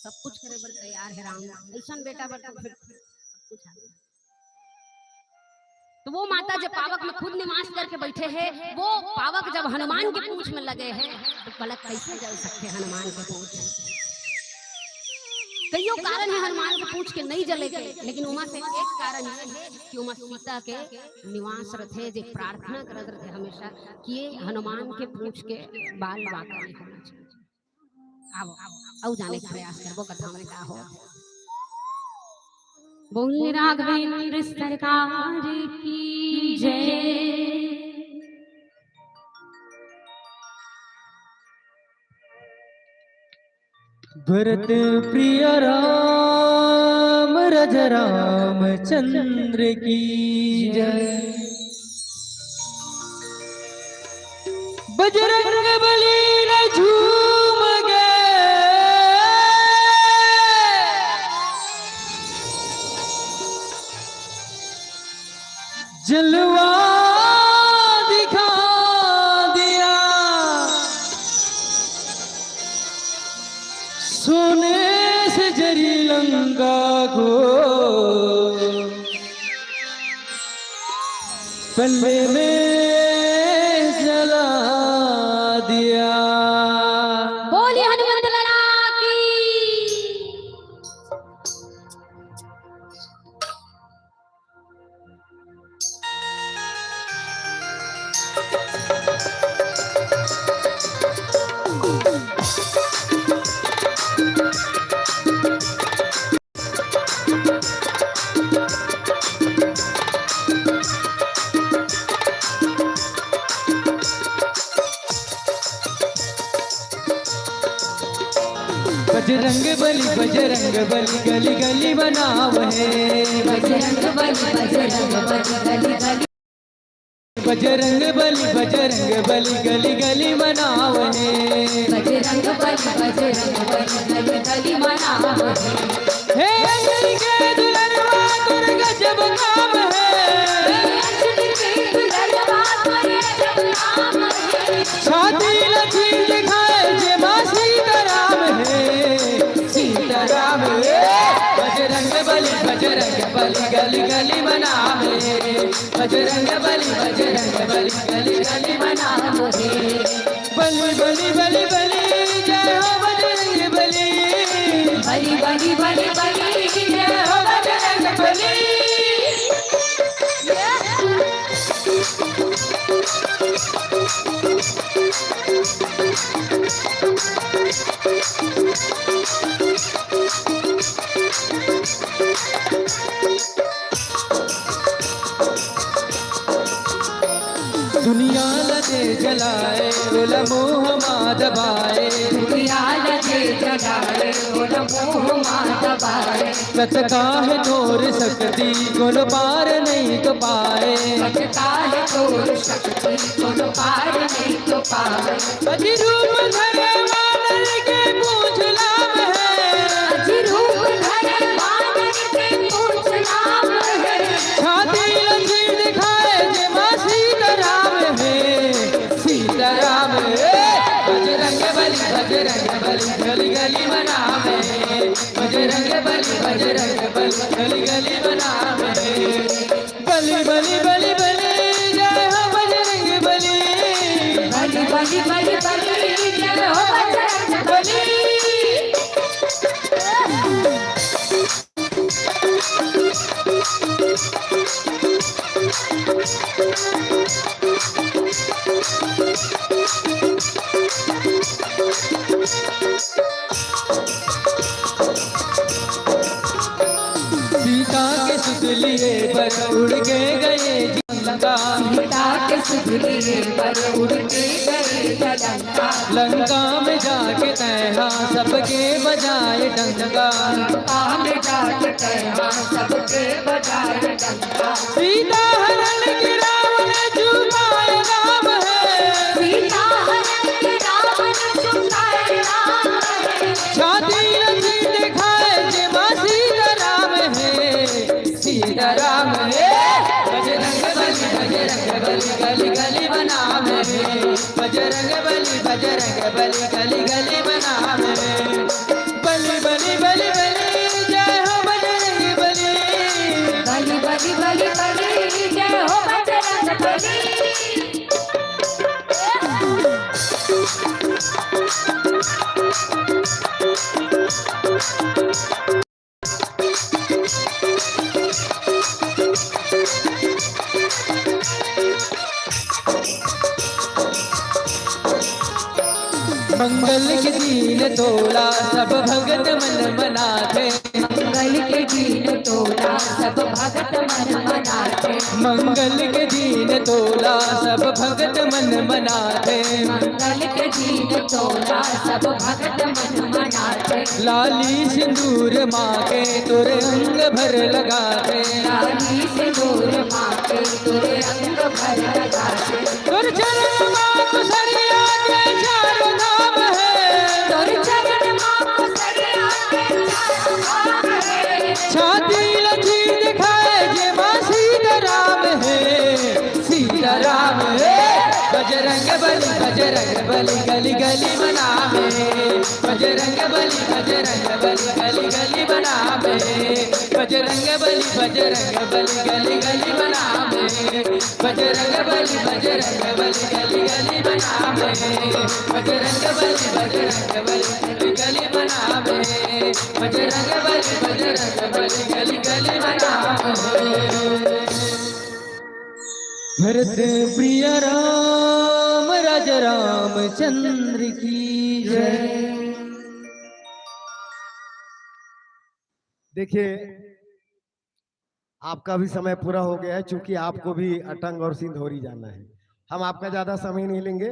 सब कुछ करे बर तैयार हे राम। अइसन बेटा बर तो फिर सब कुछ आगे। तो वो माता जब पावक में खुद निवास करके बैठे हे, वो पावक जब हनुमान के पूंछ में लगे हे, तो पलक कैसे जल सकथे हनुमान के पूंछ? कइयो कारण हे हनुमान के पूंछ के नहीं जले के, लेकिन ओमा से एक कारण ये हे कि ओमा सीता के निवास रथे, जे प्रार्थना करत रथे हमेशा कि ये हनुमान के पूंछ के बाल बांका नहीं होना चाहिए। आवो, अउ जाने के प्रयास करबो कथा में का हो। बोल राघवेंद्र सरकार की जय। भरत प्रिय राम रज रामचंद्र की जय। बजरंग बली न झूम गए, जलवा दिखा दिया। सोने से जरी लंका को पल्ले में जला दिया। बोलिए हनुमंत लाला की। बजरंग बली, बजरंग बली, गली गली बनाव हे। बजरंग बली, बजरंग बली, गली गली। बजरंग बली, बजरंग बली, गली गली बनाव हे। बजरंग बली, बजरंग बली, गली गली बनाव हे। हे अंजनी के दुलरवा तोर गजब नाम हे। हे अंजनी के दुलरवा तोर गजब नाम हे। छाती ला चीर दिखाए जेमा सीताराम हे, सीताराम हे। बजरंग बली, बजरंग बली, गली गली बनाव हे। बजरंग बली, बजरंग बली, गली गली बनाव हे। बली, बली, बली, बली, जय हो बजरंग बली। बली, बली, बली, बली, जय हो बजरंग बली। दुनिया ला जे जलाए, ओला मोह मा दबाए। दुनिया ला जे जलाए, ओला मोह मा दबाए। कतका हे तोर शक्ति, कोनो पार नइ तो पाए। कतका हे तोर शक्ति, कोनो पार नइ तो पाए। अति रूप धरे वानर के पूंछ लाम हे। अति रूप धरे वानर के पूंछ लाम हे। छाती ला चीर दिखाए जेमा सीताराम हे, सीताराम हे। बजरंग बली, बजरंग बली, गली गली बनाव हे। बजरंग बली, बजरंग बली, गली गली बनाव हे। बली, बली, बली, बली, जय हो बजरंग बली। बली, बली, बली, बली, जय हो बजरंग बली। सीता के सुध लिए बर उड़ के गए जी लंका। सीता के सुध लिए बर उड़ के गए जी लंका। लंका में जाके तैहा सबके बजाए डंका। लंका में जाके तैहा सबके बजाए डंका। सीता हरण के रावण चुकाए राम हे। सीता हरण के रावण चुकाए राम हे। छाती ला चीर दिखाए जेमा सीताराम हे, सीताराम हे। बजरंग बली, बजरंग बली, गली गली बनाव हे। बजरंग बली, बजरंग बली, गली गली बनाव हे। बली, बली, बली, बली, जय हो बजरंग बली। बली, बली, बली, बली, जय हो बजरंग बली। मंगल के दिन तोला सब भगत मन मनाथे। मंगल के दिन तोला सब भगत मन मनाथे। मंगल के दिन तोला सब भगत मन मनाथे। मंगल के दिन तोला सब भगत मन मनाथे। लाली सिंदूर माँ के तोरे अंग भर लगाथे। लाली सिंदूर माँ के तोरे अंग भर लगाथे। तोर चरण माँ कुसरिया के चारों धाम हे। तोर चरण माँ कुसरिया के चारों धाम हे। छाती ला चीर दिखाए जेमा सीताराम हे, सीताराम हे। बजरंग बली, बजरंग बली, गली गली बनाव हे। बजरंग बली, बजरंग बली, गली गली बनाव हे। बजरंग बली, बजरंग बली, गली गली बनाव हे। बजरंग बली, बजरंग बली, गली गली बनाव हे। बजरंग बली, बजरंग बली, गली गली बनाव हे। बजरंग बली, बजरंग बली, गली गली बनाव हे। भरत प्रिय राम, राजा रामचंद्र की जय। देखिए, आपका भी समय पूरा हो गया है, चूंकि आपको भी अटंग और सिंधौरी जाना है। हम आपका ज्यादा समय नहीं लेंगे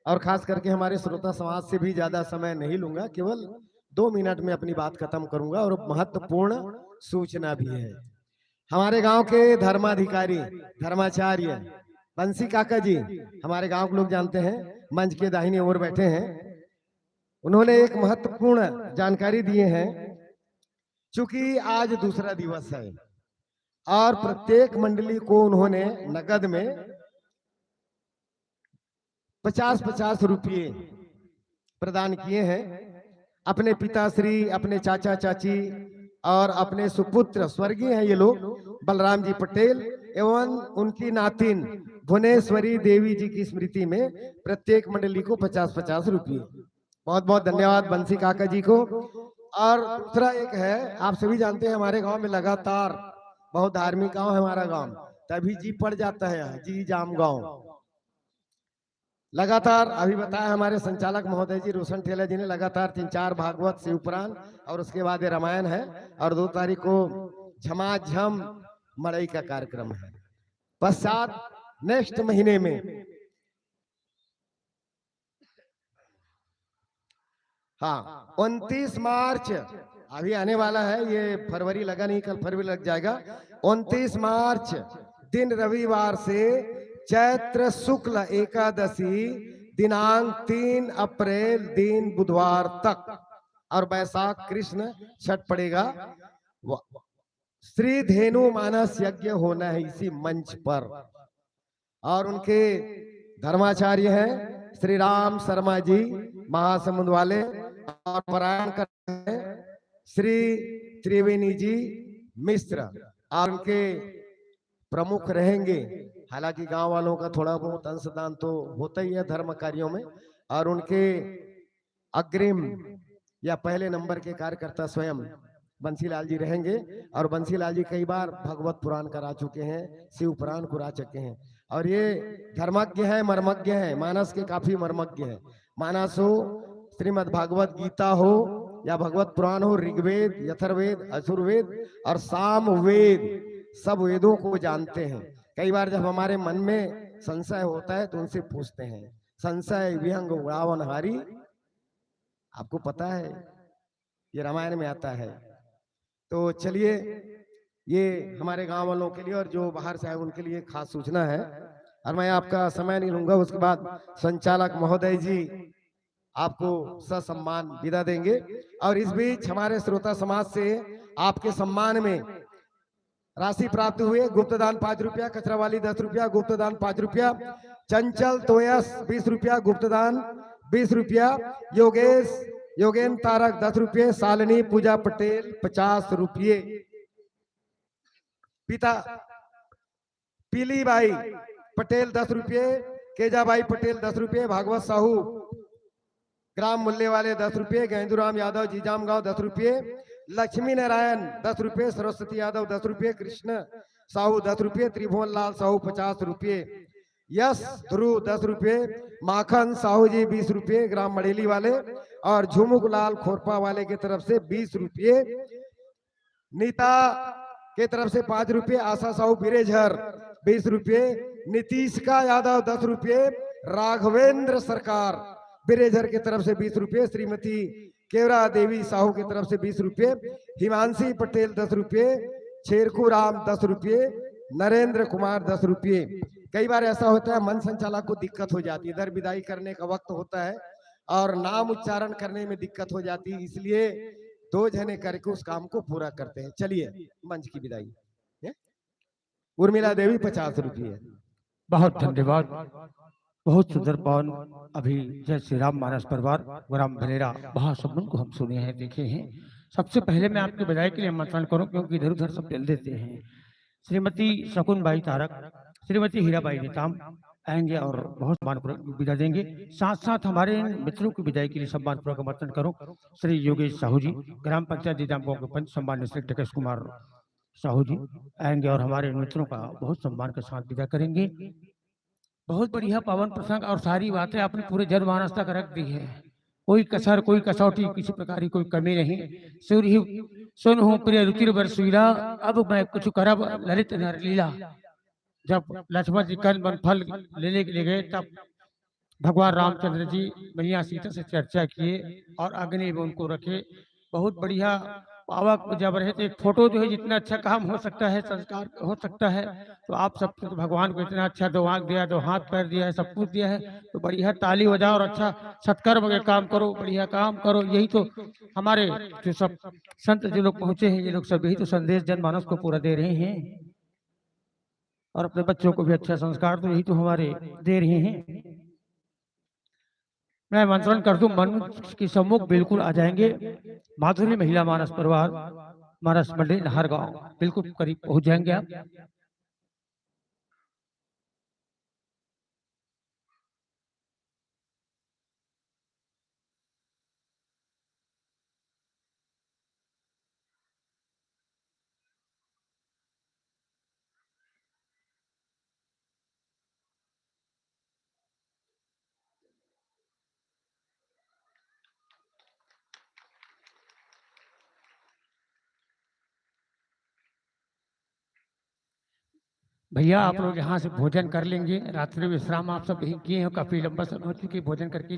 और खास करके हमारे श्रोता समाज से भी ज्यादा समय नहीं लूंगा। केवल दो मिनट में अपनी बात खत्म करूंगा और महत्वपूर्ण सूचना भी है। हमारे गांव के धर्माधिकारी, धर्माचार्य बंसी काका जी हमारे गांव के लोग जानते हैं, मंच के दाहिनी ओर बैठे हैं। उन्होंने एक महत्वपूर्ण जानकारी दिए हैं। चूंकि आज दूसरा दिवस है और प्रत्येक मंडली को उन्होंने नगद में पचास पचास रुपये प्रदान किए हैं। अपने पिताश्री, अपने चाचा चाची और अपने सुपुत्र स्वर्गीय हैं ये लोग, बलराम जी पटेल एवं उनकी नातिन भुवनेश्वरी देवी जी की स्मृति में प्रत्येक मंडली को पचास पचास रुपये। बहुत बहुत धन्यवाद बंसी काका जी को। और दूसरा एक है, आप सभी जानते हैं हमारे गांव में लगातार बहुत धार्मिक गांव है हमारा गांव, तभी जी पड़ जाता है यहाँ, जी जाम गांव। लगातार अभी बताया हमारे संचालक महोदय जी, रोशन ठेला जी ने लगातार तीन चार भागवत, शिव पुराण और उसके बाद ये रामायण है और दो तारीख को झमाझम मड़ई का कार्यक्रम है। पश्चात नेक्स्ट महीने में, हाँ, उनतीस मार्च अभी आने वाला है, ये फरवरी लगा नहीं, कल फरवरी लग जाएगा। उनतीस मार्च दिन रविवार से चैत्र शुक्ल एकादशी दिनांक तीन अप्रैल दिन बुधवार तक, और बैसाख कृष्ण छठ पड़ेगा। व- श्री धेनु मानस यज्ञ होना है इसी मंच पर। और उनके धर्माचार्य हैं श्री राम शर्मा जी महासमुंद वाले, और परायण कर रहे हैं श्री त्रिवेणी जी मिश्र, और उनके प्रमुख रहेंगे। हालांकि गांव वालों का थोड़ा बहुत अंशदान तो होता ही है धर्म कार्यों में, और उनके अग्रिम या पहले नंबर के कार्यकर्ता स्वयं बंसीलाल जी रहेंगे। और बंसीलाल जी कई बार भगवत पुराण करा चुके हैं, शिव पुराण करा चुके हैं, और ये धर्मज्ञ है, मर्मज्ञ है, मानस के काफी मर्मज्ञ है। मानस हो, श्रीमद् भागवत गीता हो या भगवत पुराण हो, ऋग्वेद, यथर्वेद, असुरवेद और सामवेद, सब वेदों को जानते हैं। कई बार जब हमारे मन में संशय होता है तो उनसे पूछते हैं। संशय विहंग उड़ावनहारी, आपको पता है ये रामायण में आता है। तो चलिए, ये हमारे गांव वालों के लिए और जो बाहर से आए उनके लिए खास सूचना है। और मैं आपका समय नहीं लूंगा, उसके बाद संचालक महोदय जी आपको ससम्मान विदा देंगे। और इस बीच हमारे श्रोता समाज से आपके सम्मान में राशि प्राप्त हुई है। गुप्तदान पाँच रुपया, कचरावाली दस रुपया, गुप्तदान पाँच रुपया, चंचल तोयस बीस रुपया, गुप्तदान बीस रुपया, योगेश, योगेन तारक दस रुपये, शालिनी पूजा पटेल पचास रुपये, पिता पीली बाई पटेल दस रुपये, केजा बाई पटेल दस रुपये, भागवत साहू ग्राम मूल्य वाले दस रुपये, गेंदूराम यादव जीजाम गांव दस रुपये, लक्ष्मी नारायण दस रुपये, सरस्वती यादव दस रुपये, कृष्ण साहू दस रुपये, त्रिभुवन लाल साहू पचास रुपये, यश ध्रुव दस रुपये, माखन साहू जी बीस रुपये ग्राम मड़ेली वाले, और झुमुक लाल खोरपा वाले की तरफ से बीस रुपये, नीता के तरफ से पाँच रुपये, आशा साहू बिरेझर बीस रुपये, नीतीशिका यादव दस रुपये, राघवेंद्र सरकार बिरेझर की तरफ से बीस रुपये, श्रीमती केवरा देवी साहू की तरफ से बीस रुपये, हिमांशी पटेल दस रुपये, छेरकू राम दस रुपये, नरेंद्र कुमार दस रुपये। कई बार ऐसा होता है, मंच संचालक को दिक्कत हो जाती है, इधर विदाई करने का वक्त होता है और नाम उच्चारण करने में दिक्कत हो जाती है, इसलिए दो जने करके उस काम को पूरा करते हैं। चलिए, मंच की विदाई है। उर्मिला देवी पचास रुपये। बहुत धन्यवाद, बहुत सुंदर पावन। अभी जय श्री राम मानस परिवार ग्राम भलेरा महासमुंद को हम सुने हैं, देखे हैं। सबसे पहले मैं आपकी विदाई के लिए आमंत्रण करूं, क्योंकि इधर उधर सब चल देते हैं। श्रीमती शकुन बाई तारक, श्रीमती हीराबाई नेताम आएंगे और बहुत सम्मानपूर्वक विदा देंगे। साथ साथ हमारे इन मित्रों की विदाई के लिए सम्मानपूर्वक आमंत्रण करूं श्री योगेश साहू जी, ग्राम पंचायत दीदाम गांव के पंच, सम्मान्य श्री टकेश कुमार साहू जी आएंगे और हमारे इन मित्रों का बहुत सम्मान के साथ विदा करेंगे। बहुत बढ़िया पावन प्रसंग, और सारी बातें आपने पूरे जनमानस तक रख दी है। कोई कसर, कोई कसौटी, किसी प्रकार की कोई कमी नहीं। सुर ही सुन हूँ प्रिय रुचिर बर सुरीला, अब मैं कुछ करब ललित नर लीला। जब लक्ष्मण जी कंद वन फल लेने के लिए गए, तब भगवान रामचंद्र जी मैया सीता से चर्चा किए और अग्नि में उनको रखे। बहुत बढ़िया। पावक जब रहे तो एक फोटो जो है, जितना अच्छा काम हो सकता है, संस्कार हो सकता है, तो आप सब तो भगवान को इतना अच्छा दो आंख दिया, दो हाथ पैर दिया है, सब कुछ दिया है, तो बढ़िया ताली बजाओ और अच्छा सत्कर्म के काम करो, बढ़िया काम करो। यही तो हमारे जो सब संत जो लोग पहुंचे हैं, ये लोग सब यही तो संदेश जनमानस को पूरा दे रहे हैं और अपने बच्चों को भी अच्छा संस्कार तो यही तो हमारे दे रहे हैं। मैं आमंत्रण कर दूं, मंच के सम्मुख बिल्कुल आ जाएंगे। माधुरी महिला मानस परिवार, मानस मंडली नाहरगांव, बिल्कुल करीब पहुंच जाएंगे आप। भैया, आप लोग यहाँ से भोजन कर लेंगे, रात्रि विश्राम आप सब यहीं किए हो, काफी लंबा समय हो चुकी है भोजन करके।